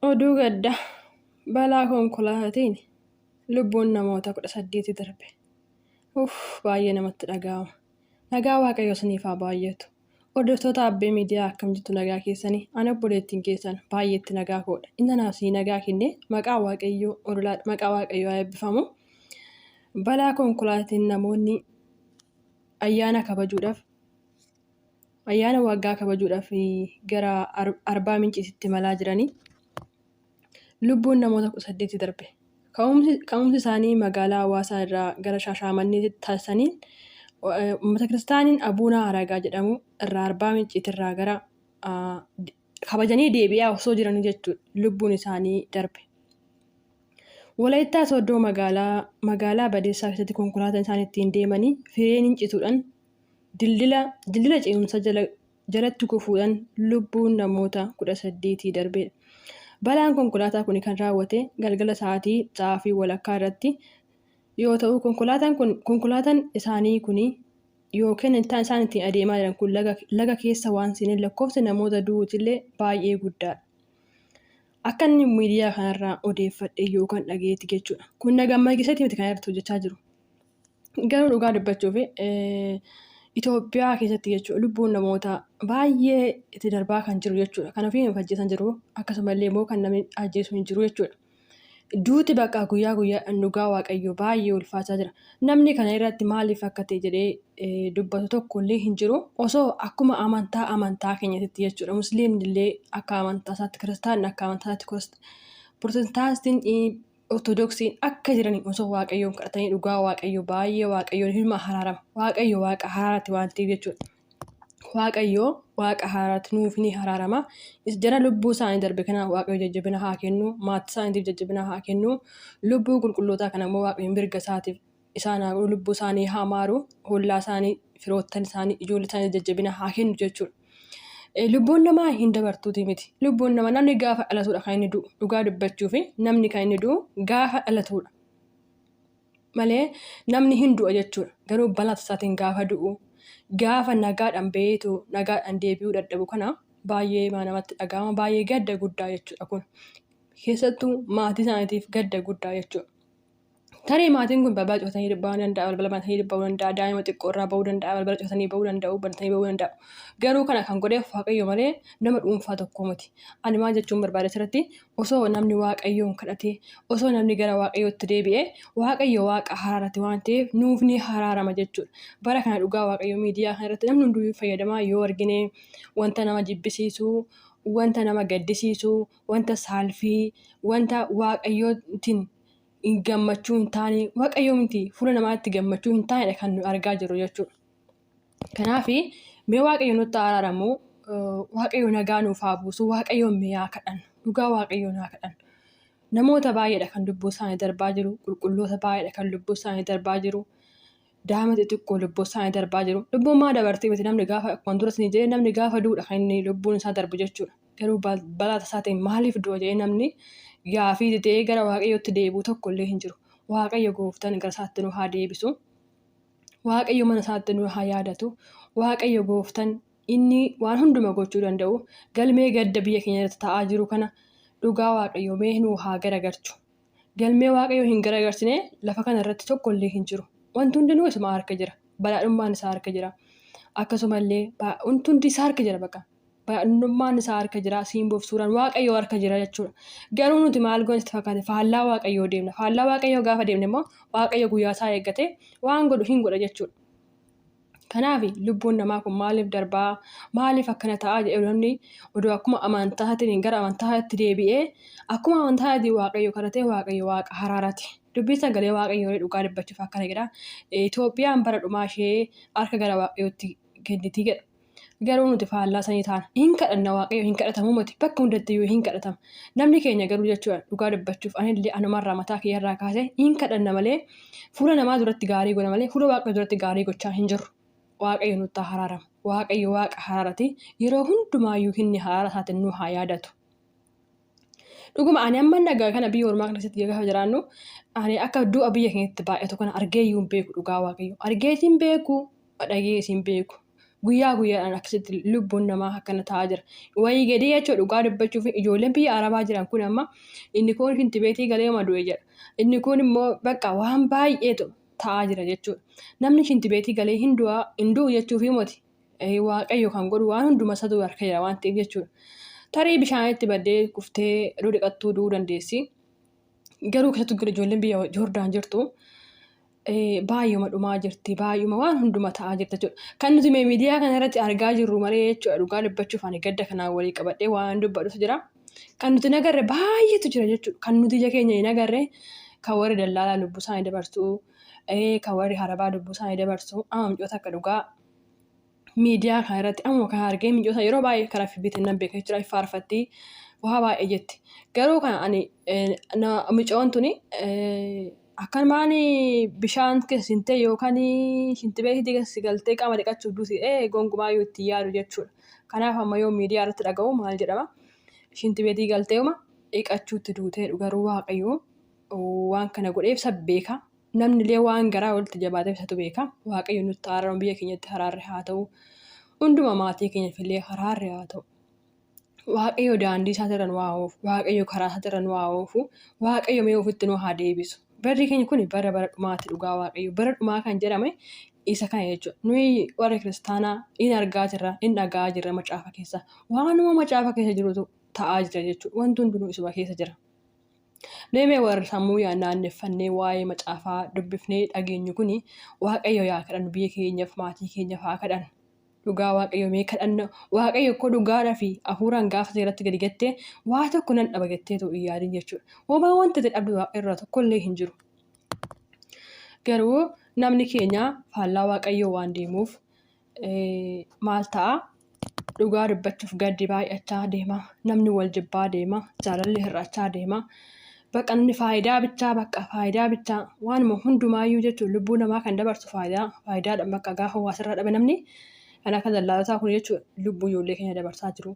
Oduu gaddaa balaa konkolaataatiin lubbuun namoota 18 darbe. Uff baay'ee namatti dhaga'ama. Nagaa Waaqayyoo isiniif haa baay'atu. Hordoftoota Abbee Miidiyaa akkam jirtu nagaa keessanii? Ani obboleettiin keessan baay'eetti nagaa koodha. Inni anaaf isinii nagaa kenne maqaa Waaqayyoo maqaa Waaqayyoo haa eebbifamu. Balaa konkolaataatiin namoonni ayyaana kabajuudhaaf ayyaana waggaa kabajuudhaaf gara Arbaa Minciitti imalaa jiranii lubbuun namoota 18 darbe. Ka'umsi isaanii magaalaa Hawaasaa irraa gara Shaashamanneetti taasisaniin Uummata Kiristaaniin Abuunaa Aragaa jedhamu irraa Arbaa Minciitirraa gara kabajanii deebi'aa osoo jiranii jechuudha lubbuun isaanii darbe. Walaayittaa Sooddoo magaalaa Badeessaa keessatti konkolaataan isaan ittiin deemanii fireeniin cituudhaan dildila dildila ce'umsa jalatti kufuudhaan lubbuun namoota 18 darbeedha. Balaan konkolaataa kun kan raawwate galgala sa'aatii 6:30 irratti yoo ta'u konkolaataan kun konkolaataan isaanii kun yookiin isaan ittiin adeemaa jiran kun laga keessa waan seeneen lakkoofsi namoota du'uutillee baay'ee guddaadha. Akka inni miidiyaa kanarraa odeeffadhe yookaan dhageetti jechuudha. Kun na gammachiiseeti miti kan irratti hojjechaa jiru. Garuu dhugaa dubbachuuf Itoophiyaa keessatti jechuudha lubbuun namoota baay'ee itti darbaa kan jiru jechuudha. Kan ofii of ajjeesan jiru akkasumallee immoo kan namni ajjeesu hin jiru jechuudha. Duuti bakka guyyaa guyyaadhaan dhugaa Waaqayyoo baay'ee ulfaachaa jira. Namni kana irratti maaliif akka ta'e jedhee dubbatu tokko illee hin jiru. Osoo akkuma amantaa amantaa keenyatti jechuudha. Musliimni illee akka amantaa isaatti, kiristaanni akka amantaa isaatti, pirotestaantiin, ortodoksiin akka jiranii osoo Waaqayyoon kadhatanii dhugaa Waaqayyoo baay'ee Waaqayyoon hilma haraarama. Waaqayyo Waaqa haraarati waan ta'eef jechuudha. Waaqayyo Waaqa haraarati nuuf ni haraarama. Jara lubbuu isaanii darbe kana Waaqayyo jajjabina haa kennu. Maatii isaaniitiif jajjabina haa kennu. Lubbuu qulqullootaa kana immoo Waaqayyo mirga isaatiif isaan haa godhu. Lubbuu isaanii haa maaru. Hollaa isaanii, firoottan isaanii, ijoollee isaanii jajjabina haa kennu jechuudha. Lubbuun namaa hin dabartuuti miti. Lubbuun namaa namni gaafa dhalatudha kan inni du'u. Dhugaa dubbachuu fi namni kan inni du'u gaafa dhalatudha. Malee namni hin du'a jechuudha. Garuu balaa tasaatiin gaafa du'u, gaafa nagaadhaan baheetu nagaadhaan deebi'uu dadhabu kana baay'ee namatti dhaga'ama. Baay'ee gadda guddaa jechuudha kun. Keessattuu maatii isaaniitiif gadda guddaa jechuudha. Tarii maatiin kun balbala cufatanii bahuu danda'a, balbala banatanii bahuu danda'a, daa'ima xiqqoo irraa bahuu danda'a, balbala cufatanii bahuu danda'u, banatanii bahuu danda'u. Garuu kana kan godheef Waaqayyo malee nama dhuunfaa tokko miti. Ani maal jechuun barbaade asirratti osoo namni Waaqayyoon kadhatee, osoo namni gara Waaqayyootti deebi'ee, Waaqayyo Waaqa haraarati waan ta'eef nuuf ni haraarama jechuudha. Bara kana dhugaa Waaqayyo miidiyaa kana irratti namni hunduu fayyadamaa yoo argine wanta nama jibbisiisu, wanta nama gaddisiisu, wanta saalfii, wanta Waaqayyootiin gammachuu hin taane, Waaqayyoo miti fuula namaatti gammachuu hin taanedha kan nu argaa jirru jechuudha. Kanaaf mee Waaqayyo nutti haa araaramu, Waaqayyo nagaa nuuf haa buusu, Waaqayyoon mee haa kadhannu, dhugaa Waaqayyoon haa kadhannu. Namoota baay'eedha kan lubbuu isaanii darbaa jiru, qulqulloota baay'eedha kan lubbuu isaanii darbaa jiru, daa'ima xixiqqoo lubbuu isaanii darbaa jiru. Lubbuun maa dabartee miti namni gaafa akkuma dura isinii jedhee namni gaafa du'udha kan inni lubbuun isaa darbu jechuudha. Garuu balaa tasaatiin maaliif du'a jedhee namni gaafii ta'ee gara Waaqayyootti deebi'u tokko illee hin jiru. Waaqayyo gooftaan gara isaatti nu haa deebisu. Waaqayyo mana isaatti nu haa yaadatu. Waaqayyo gooftaan inni waan hunduma gochuu danda'u galmee gadda biyya keenya irratti ta'aa jiru kana dhugaa Waaqayyo mee nu haa garagalchu. Galmee Waaqayyo hin garagalchine lafa kana irratti tokko illee hin jiru. Wanti hundinuu isuma harka jira. Badhaadhummaan isaa harka jira. Akkasumallee wanti hundi isaa harka jira bakka. Badhaadhummaan isaa harka jira. Simboof suuraan Waaqayyoo harka jira jechuudha. Garuu nuti maal goone sitti fakkaate faallaa Waaqayyoo deemna. Faallaa Waaqayyoo gaafa deemne immoo Waaqayyo guyyaa isaa eeggate waan godhu hin godha jechuudha. Kanaaf lubbuun namaa kun maaliif darbaa maaliif akkana ta'aa jedhee namni odoo akkuma amantaatiin gara amantaatti deebi'ee akkuma amantaatiin Waaqayyo kadhatee Waaqayyo Waaqa haraarati. Dubbii sagalee Waaqayyoo dhugaa dubbachuuf akkana jedha. Itoophiyaan bara dhumaa ishee harka gara Waaqayyootti kenniti jedha. Garuu nuti faallaa sanii taana. Hin kadhanna Waaqayyo hin kadhatamuu miti. Bakka hundatti iyyuu hin kadhatama. Namni keenya garuu jechuudha dhugaa dubbachuuf anillee anumarraa mataa kiyyarraa kaasee hin kadhanna malee fuula namaa duratti gaarii goona malee fuula Waaqayyo duratti gaarii gochaa hin jirru. Waaqayyo nutti haa haraaramu. Waaqayyo Waaqa haraarati. Yeroo hundumaayyuu inni haraara isaatiin nu haa yaadatu. Dhuguma ani amma nagaa kana biyya ormaa kana keessatti gaafa jiraannu ani akka du'a biyya keenyatti baay'atu kana argee iyyuu hin beeku dhugaa Waaqayyo. Argees hin beeku, dhagees hin beeku. Guyyaa guyyaadhaan akkasitti lubbuun namaa akkana ta'aa jira. Wayii gadii jechuudha dhugaa dubbachuuf ijoolleen biyya Arabaa jiran kun amma inni kun shintibeetii galee du'e jedha. Inni kun immoo bakka waan baay'eetu ta'aa jira jechuudha. Namni shintibeetii galee hin du'u jechuuf miti. Waaqayyo kan godhu waan hunduma isaatu harka jira waan ta'eef jechuudha. Tarii bishaanitti baddee kuftee yeroo dhiqattuu du'uu dandeessi. Garuu keessattuu ijoolleen biyya Joordaan jirtu baay'uma dhumaa jirti. Baay'uma waan hunduma ta'aa jirti jechuudha. Kan nuti miidiyaa kana irratti argaa jirru malee jechuudha dhugaa dubbachuuf ani gadda kanaan walii qabadhee waan dubbadhutu jira. Kan nuti hin agarre baay'eetu jira jechuudha. Kan nuti ija keenya hin agarre kan warri dallaalaa lubbuu isaanii dabarsu, kan warri harabaa lubbuu isaanii dabarsu, amma micoota akka dhugaa miidiyaa kana irratti amma kan argee micoota yeroo baay'ee karaa FB'tiin nan beeka jechuudha. Faarfatti waa baay'ee jetti. Garuu kan ani micoon tuni akkanumaan bishaan keessa seentee yookaan shintibeetii keessa galtee qaama dhiqachuuf duuti gonkumaayyuu itti yaadu jechuudha. Kanaaf amma yoo miidiyaa irratti dhaga'u maal jedhama? Shintibeetii galteema dhiqachuutti duutee garuu Waaqayyo waan kana godheef isa beeka. Namni illee waan garaa walitti jabaateef isatu beeka. Waaqayyo nutti araaramu biyya keenyatti araarri haa ta'u. Hunduma maatii keenyaaf illee araarri haa ta'u. Waaqayyo daandii isaatirra nu haa oofu. Waaqayyo karaa isaatirra nu haa oofu. Waaqayyo mee ofitti nu haa deebisu. Barri keenya kun bara bara dhumaati dhugaa Waaqayyo. Bara dhumaa kan jedhame isa kana jechuudha. Nuyi warri kiristaanaa in argaa jirra, in dhaga'aa jirra macaafa keessa. Waanuma macaafa keessa jirutu ta'aa jira jechuudha. Wanti hundinuu isuma keessa jira. Mee warri sammuu naanneffannee waa'ee macaafaa dubbifnee dhageenyu kuni Waaqayyo yaa kadhannu biyya keenyaaf maatii keenyaaf haa kadhannu. Dhugaa Waaqayyo mee kadhanna Waaqayyo koo dhugaadhaa fi hafuuraan gaafa seeratti gadi gattee waa tokko nan dhaba jettee ta'u hin yaadin jechuudha. Homaa wanta ati dhabdu Waaqayyo irraa tokkollee hin jiru. Garuu namni keenya faallaa Waaqayyoo waan deemuuf maal ta'a? Dhugaa dubbachuuf gaddi baay'achaa deema. Namni wal jibbaa deema. Jaalalli hir'achaa deema. Bakka namni faayidaa bichaa bakka faayidaa bichaa waanuma hundumaayyuu jechuun lubbuu namaa kan dabarsu faayidaa faayidaadha bakka gaafa waa sirraa dhabe namni kan akka dallaalotaa kun jechuun lubbuu ijoollee keenya dabarsaa jiru.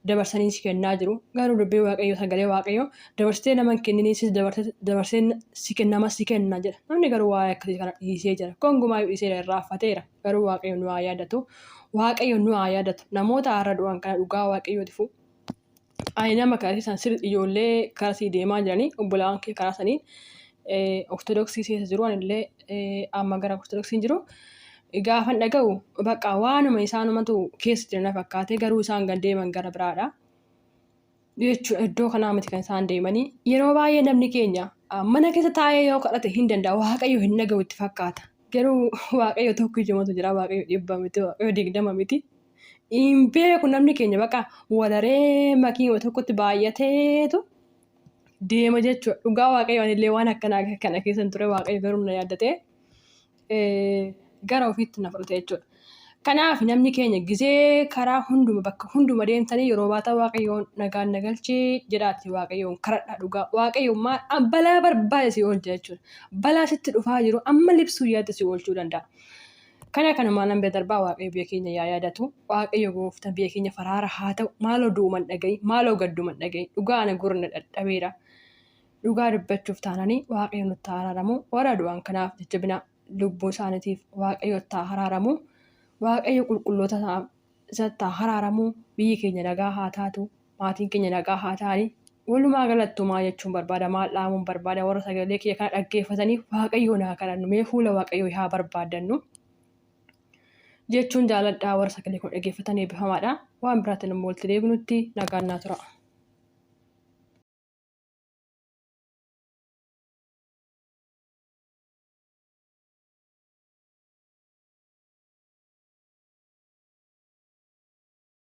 Dabarsanii si kennaa jiru. Garuu dubbii Waaqayyoo sagalee Waaqayyoo dabarsitee nama hin kenninii sis dabarsee si nama si kenna jedha. Namni garuu waa'ee akkasii kana dhiisee jira. Gonkumaayyuu dhiiseera irraanfateera. Garuu Waaqayyo nu haa yaadatu. Waaqayyo nu haa yaadatu. Namoota har'a du'an kana dhugaa Waaqayyootifu ani nama karaa isaan sirrii ijoollee karaa sii deemaa jiranii obbolaan kee karaa saniin Ortodoksii keessa jiru anillee amma gara Ortodoksiin jiru. Gaafan dhaga'u bakka waanuma isaanumatu keessa jiran na fakkaate garuu isaan kan deeman gara biraadha. Jechuudha iddoo kanaa miti kan isaan deemanii yeroo baay'ee namni keenya mana keessa taa'ee yoo kadhate hin danda'a Waaqayyo hin dhaga'u itti fakkaata. Garuu Waaqayyo tokko ijumatu jira Waaqayyo 100 miti Waaqayyo 20 miti. Hin beeku namni keenya bakka walaree makiima tokkotti baay'ateetu deema jechuudha. Dhugaa Waaqayyo anillee waan akkanaa kana keessa hin ture Waaqayyo garuu na yaaddatee gara ofiitti na fudhate jechuudha. Kanaaf namni keenya gizee karaa hunduma bakka hunduma deemtanii yeroo baatan Waaqayyoon nagaan na galchee jedhaati Waaqayyoon kadhadhaa dhugaa. Waaqayyo maal balaa barbaade si oolcha jechuudha. Balaa sitti dhufaa jiru amma libsuu yaadde si oolchuu danda'a. Kana kanumaan nan bira darbaa Waaqayyo biyya keenya yaa yaadatu. Waaqayyo gooftaan biyya keenya faraara haa ta'u. Maaloo du'uman dhaga'i. Maaloo gadduman dhaga'i. Dhugaa ana gurra na dhadhabeera. Dhugaa dubbachuuf taananii Waaqayyo nutti haa araaramu. Warra du'an kanaaf jajjabina lubbuu isaaniitiif Waaqayyo itti haa araaramu. Waaqayyo qulqulloota isatti haa araaramu. Biyyi keenya nagaa haa taatu. Maatiin keenya nagaa haa ta'ani. Walumaa galattuu maal jechuun barbaada? Maal dhaamuun barbaada? Warra sagalee kiyya kana dhaggeeffataniif Waaqayyoon haa kadhannu. Mee fuula Waaqayyoo haa barbaaddannu. Jechuun jaaladhaa warra sagalee kun dhaggeeffatan eebbifamaadha. Waan biraatiin immoo walitti deebinutti nagaan naa tura.